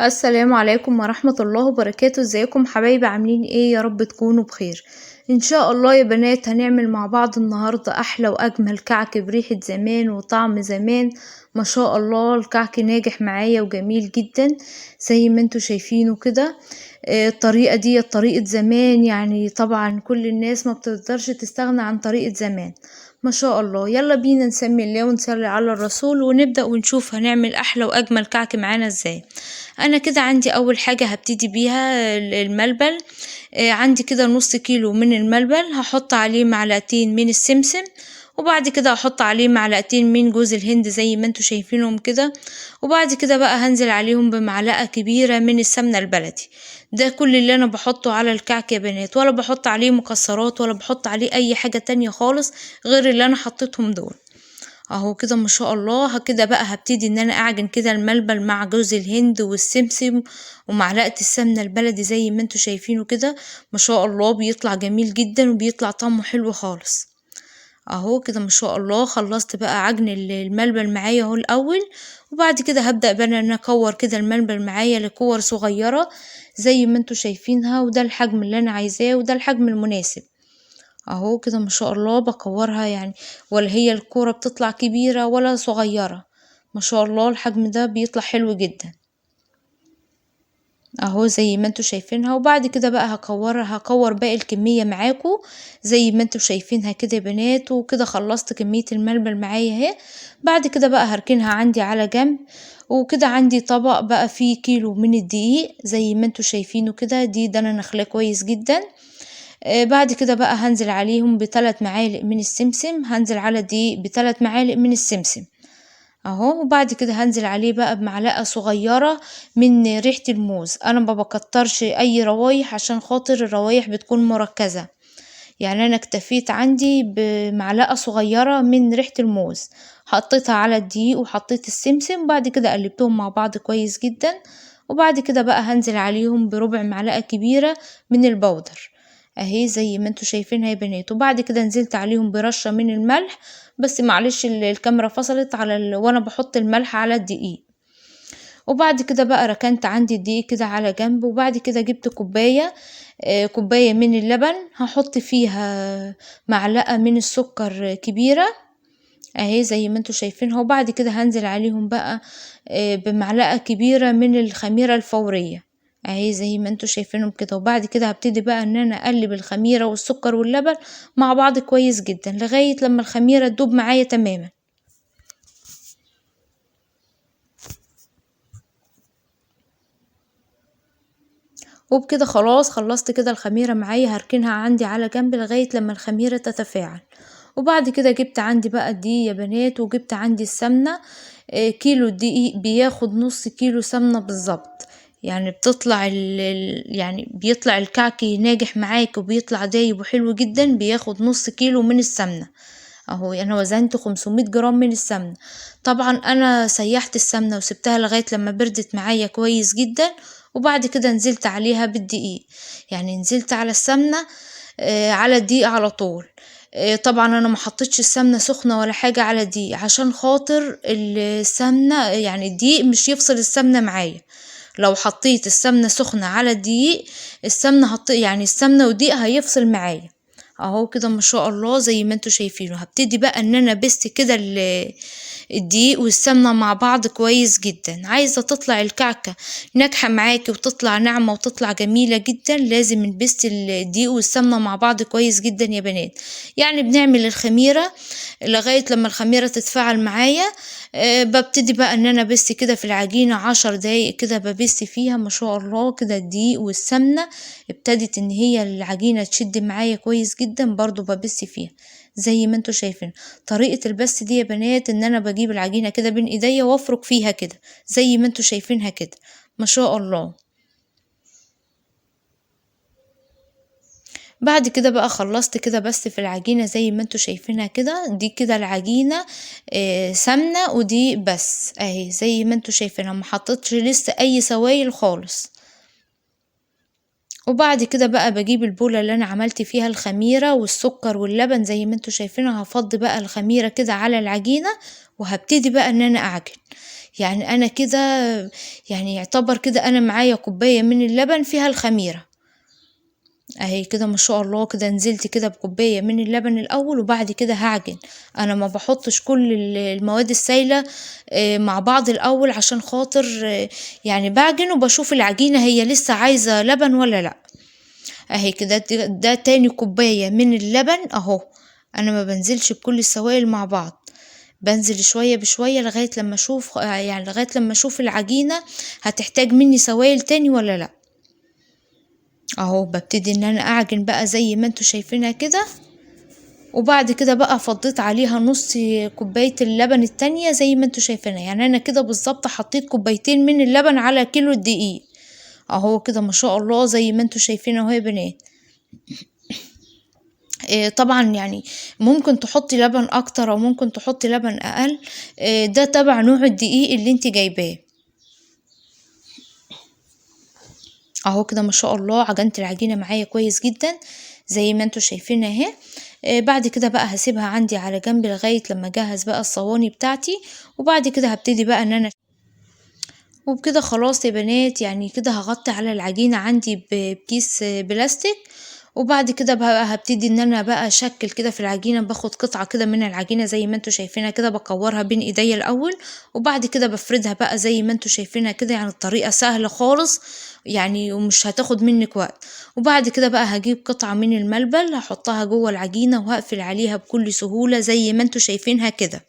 السلام عليكم ورحمة الله وبركاته. ازيكم حبايبي، عاملين ايه؟ يا رب تكونوا بخير ان شاء الله. يا بنات هنعمل مع بعض النهاردة احلى واجمل كعك بريحة زمان وطعم زمان. ما شاء الله الكعك ناجح معايا وجميل جدا زي ما انتوا شايفينه كده. الطريقة دي طريقة زمان، يعني طبعا كل الناس ما بتقدرش تستغنى عن طريقة زمان. ما شاء الله، يلا بينا نسمي الله ونصلي على الرسول ونبدأ ونشوف هنعمل احلى واجمل كعك معانا ازاي. انا كده عندي اول حاجة هبتدي بيها الملبل. عندي كده نص كيلو من الملبل، هحط عليه معلقتين من السمسم، وبعد كده هحط عليه معلقتين من جوز الهند زي ما انتوا شايفينهم كده، وبعد كده بقى هنزل عليهم بمعلقة كبيرة من السمنة البلدي. ده كل اللي انا بحطه على الكعك يا بنات، ولا بحط عليه مكسرات ولا بحط عليه اي حاجة تانية خالص غير اللي انا حطيتهم دول. اهو كده ما شاء الله. كده بقى هبتدي ان انا اعجن كده الملبل مع جوز الهند والسمسم ومعلقة السمنة البلدي زي ما انتوا شايفينه كده. ما شاء الله بيطلع جميل جدا وبيطلع طعمه حلو خالص. اهو كده ما شاء الله خلصت بقى عجن الملبل معايا اهو الاول، وبعد كده هبدأ بقى ان انا اكور كده الملبل معايا لكور صغيرة زي ما انتوا شايفينها، وده الحجم اللي انا عايزاه وده الحجم المناسب. اهو كده ما شاء الله بكورها، يعني ولا هي الكورة بتطلع كبيرة ولا صغيرة. ما شاء الله الحجم ده بيطلع حلو جدا اهو زي ما انتوا شايفينها. وبعد كده بقى هكور باقي الكمية معاكم زي ما انتوا شايفينها كده يا بنات. وكده خلصت كمية الملبل معايا اهي. بعد كده بقى هركنها عندي على جنب. وكده عندي طبق بقى فيه كيلو من الدقيق زي ما انتوا شايفينه كده، ده انا نخلاه كويس جدا. بعد كده بقى هنزل عليهم ب3 معالق من السمسم، هنزل على الدقيق ب3 معالق من السمسم اهو. وبعد كده هنزل عليه بقى بمعلقة صغيرة من ريحة الموز. انا ما بكترش اي روايح عشان خاطر الروايح بتكون مركزة، يعني انا اكتفيت عندي بمعلقة صغيرة من ريحة الموز، حطيتها على الدقيق وحطيت السمسم. وبعد كده قلبتهم مع بعض كويس جدا. وبعد كده بقى هنزل عليهم بربع معلقة كبيرة من البودر اهي زي ما انتوا شايفينها يا بنات. وبعد كده نزلت عليهم برشة من الملح، بس معلش الكاميرا فصلت على وانا بحط الملح على الدقيق. وبعد كده بقى ركنت عندي الدقيق كده على جنب. وبعد كده جبت كوباية من اللبن، هحط فيها معلقة من السكر كبيرة اهي زي ما انتوا شايفينها. وبعد كده هنزل عليهم بقى بمعلقة كبيرة من الخميرة الفورية اهي زي ما انتوا شايفينهم كده. وبعد كده هبتدي بقى ان انا اقلب الخميرة والسكر واللبن مع بعض كويس جدا لغاية لما الخميرة تدوب معايا تماما. وبكده خلاص خلصت كده الخميرة معايا، هركنها عندي على جنب لغاية لما الخميرة تتفاعل. وبعد كده جبت عندي بقى الدقيق يا بنات، وجبت عندي السمنة. كيلو دقيق بياخد نص كيلو سمنة بالظبط، يعني بتطلع يعني بيطلع الكعك ناجح معاك وبيطلع دايب وحلو جدا. بياخد نص كيلو من السمنة اهو. انا وزنت 500 جرام من السمنة. طبعا انا سيحت السمنة وسبتها لغاية لما بردت معايا كويس جدا، وبعد كده نزلت عليها بالدقيق، يعني نزلت على السمنة على الدقيق على طول. طبعا انا ما حطيتش السمنة سخنة ولا حاجة على الدقيق عشان خاطر السمنة، يعني الدقيق مش يفصل السمنة معايا. لو حطيت السمنة سخنة على الدقيق السمنة يعني السمنة والدقيق هيفصل معايا اهو كده ما شاء الله زي ما انتوا شايفينه. هبتدي بقى ان انا بس كده الدقيق والسمنة مع بعض كويس جدا. عايزة تطلع الكعكة ناجحة معاكي وتطلع ناعمة وتطلع جميلة جدا، لازم نبست الدقيق والسمنة مع بعض كويس جدا يا بنات. يعني بنعمل الخميرة لغاية لما الخميرة تتفاعل معايا. ببتدي بقى ان انا بس كده في العجينة 10 دقايق كده ببس فيها. ما شاء الله كده الدقيق والسمنة ابتدت ان هي العجينة تشد معايا كويس جدا، برضو ببس فيها زي ما انتوا شايفين. طريقة البس دي يا بنات ان انا بجيب العجينة كده بين ايديا وافرك فيها كده زي ما انتوا شايفينها كده ما شاء الله. بعد كده بقى خلصت كده بس في العجينة زي ما انتوا شايفينها كده. دي كده العجينة سمنة ودي بس اهي زي ما انتوا شايفينها، ما حطيتش لسه اي سوائل خالص. وبعد كده بقى بجيب البولة اللي انا عملت فيها الخميرة والسكر واللبن زي ما انتوا شايفينها، هفضي بقى الخميرة كده على العجينة وهبتدي بقى ان انا اعجن. يعني انا كده يعني يعتبر كده انا معايا كوباية من اللبن فيها الخميرة اهي كده ما شاء الله. كده نزلت كده بكوباية من اللبن الاول، وبعد كده هعجن. انا ما بحطش كل المواد السايلة مع بعض الاول عشان خاطر يعني بعجن وبشوف العجينة هي لسه عايزة لبن ولا لا. اهي كده ده تاني كوباية من اللبن اهو. انا ما بنزلش بكل السوائل مع بعض، بنزل شوية بشوية لغاية لما اشوف، يعني لغاية لما اشوف العجينة هتحتاج مني سوائل تاني ولا لا. اهو ببتدي ان انا اعجن بقى زي ما انتوا شايفينها كده. وبعد كده بقى فضيت عليها نص كوباية اللبن التانية زي ما انتوا شايفينها. يعني انا كده بالظبط حطيت كوبايتين من اللبن على كيلو الدقيق اهو كده ما شاء الله زي ما انتوا شايفين اهو يا بنات. طبعا يعني ممكن تحطي لبن اكتر او ممكن تحطي لبن اقل، ده تبع نوع الدقيق اللي انت جايباه اهو كده ما شاء الله. عجنت العجينة معايا كويس جدا زي ما انتوا شايفين اهي. بعد كده بقى هسيبها عندي على جنب لغاية لما اجهز بقى الصواني بتاعتي، وبعد كده هبتدي بقى ان انا وبكده خلاص يا بنات. يعني كده هغطي على العجينة عندي بكيس بلاستيك، وبعد كده بقى هبتدي ان انا بقى اشكل كده في العجينة. باخد قطعة كده من العجينة زي ما انتوا شايفينها كده، بكورها بين ايديا الاول، وبعد كده بفردها بقى زي ما انتوا شايفينها كده. يعني الطريقة سهلة خالص يعني ومش هتاخد منك وقت. وبعد كده بقى هجيب قطعة من الملبل هحطها جوه العجينة وهقفل عليها بكل سهولة زي ما انتوا شايفينها كده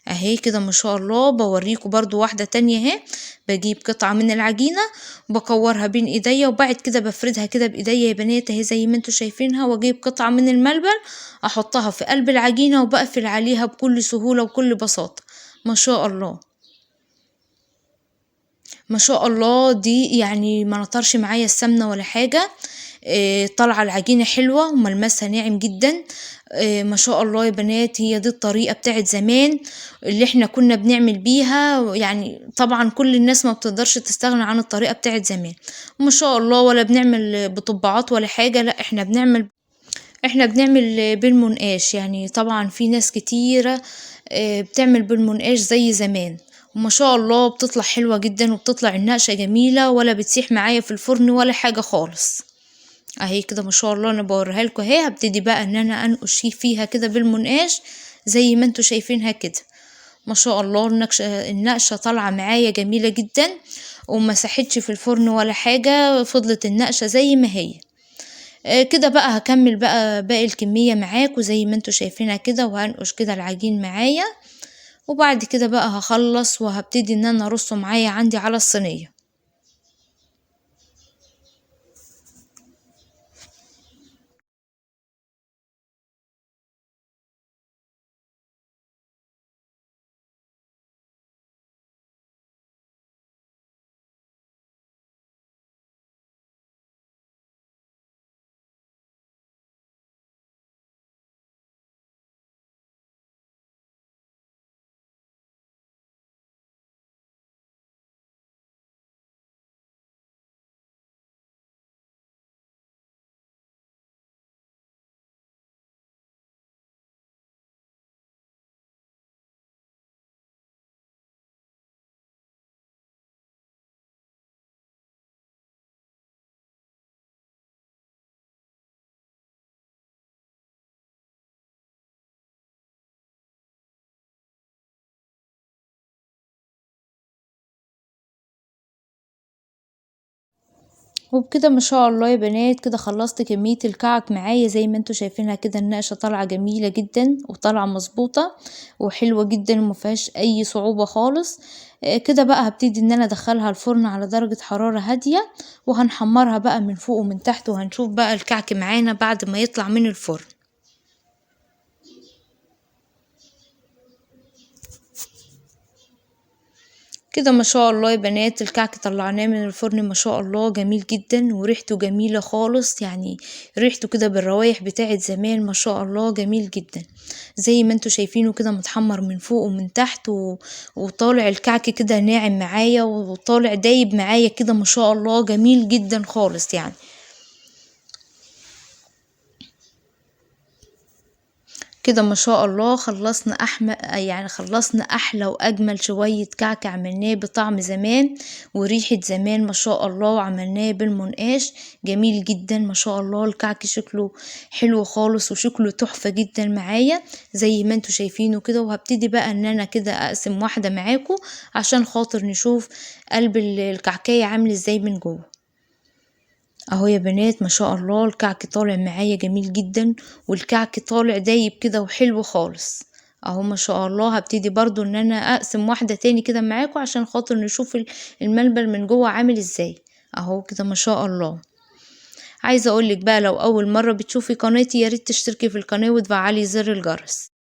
اهي كده ما شاء الله. بوريكم برضو واحدة تانية اهي، بجيب قطعة من العجينة بكورها بين ايديا، وبعد كده بفردها كده بايديا يا بنات اهي زي ما انتوا شايفينها، واجيب قطعة من الملبن احطها في قلب العجينة وبقفل عليها بكل سهولة وكل بساطة. ما شاء الله ما شاء الله، دي يعني ما نطرش معايا السمنة ولا حاجة. طالعة العجينة حلوة وملمسها ناعم جدا. ما شاء الله يا بنات. هي دي الطريقة بتاعت زمان اللي احنا كنا بنعمل بيها، يعني طبعا كل الناس ما بتقدرش تستغنى عن الطريقة بتاعت زمان. وما شاء الله ولا بنعمل بطبعات ولا حاجة، لا احنا بنعمل بالمنقاش. يعني طبعا في ناس كتيرة بتعمل بالمنقاش زي زمان، وما شاء الله بتطلع حلوة جدا وبتطلع النقشة جميلة ولا بتسيح معايا في الفرن ولا حاجة خالص اهي كده ما شاء الله. انا بوريها لكم اهي. هبتدي بقى ان انا انقش فيها كده بالمنقاش زي ما انتوا شايفينها كده ما شاء الله. النقشة طالعة معايا جميلة جدا وما ساحتش في الفرن ولا حاجة، فضلت النقشة زي ما هي. كده بقى هكمل بقى باقي الكمية معاكم زي ما انتوا شايفينها كده، وهنقش كده العجين معايا، وبعد كده بقى هخلص وهبتدي ان انا ارصه معايا عندي على الصينية. وبكده ما شاء الله يا بنات كده خلصت كمية الكعك معايا زي ما انتوا شايفينها كده. النقشة طالعة جميلة جدا وطالعة مظبوطة وحلوة جدا وما فيهاش اي صعوبة خالص. كده بقى هبتدي ان انا ادخلها الفرن على درجة حرارة هادية، وهنحمرها بقى من فوق ومن تحت، وهنشوف بقى الكعك معانا بعد ما يطلع من الفرن. كده ما شاء الله يا بنات الكعك طلعناه من الفرن ما شاء الله جميل جدا، وريحته جميلة خالص، يعني ريحته كده بالروايح بتاعت زمان ما شاء الله جميل جدا زي ما انتوا شايفينه كده، متحمر من فوق ومن تحت وطالع الكعك كده ناعم معايا وطالع دايب معايا كده ما شاء الله جميل جدا خالص. يعني كده ما شاء الله خلصنا يعني خلصنا احلى واجمل شوية كعك عملناه بطعم زمان وريحة زمان ما شاء الله، وعملناه بالمنقاش جميل جدا ما شاء الله. الكعك شكله حلو خالص وشكله تحفة جدا معايا زي ما انتوا شايفينه كده. وهبتدي بقى ان انا كده اقسم واحدة معاكم عشان خاطر نشوف قلب الكعكاية عامل ازاي من جوه. اهو يا بنات ما شاء الله الكعك طالع معايا جميل جدا، والكعك طالع دايب كده وحلو خالص اهو ما شاء الله. هبتدي برضو ان انا اقسم واحدة تاني كده معاكم عشان خاطر نشوف الملبن من جوه عامل ازاي اهو كده ما شاء الله. عايزة اقولك بقى لو اول مرة بتشوفي قناتي يا ريت تشتركي في القناة وتفعلي زر الجرس.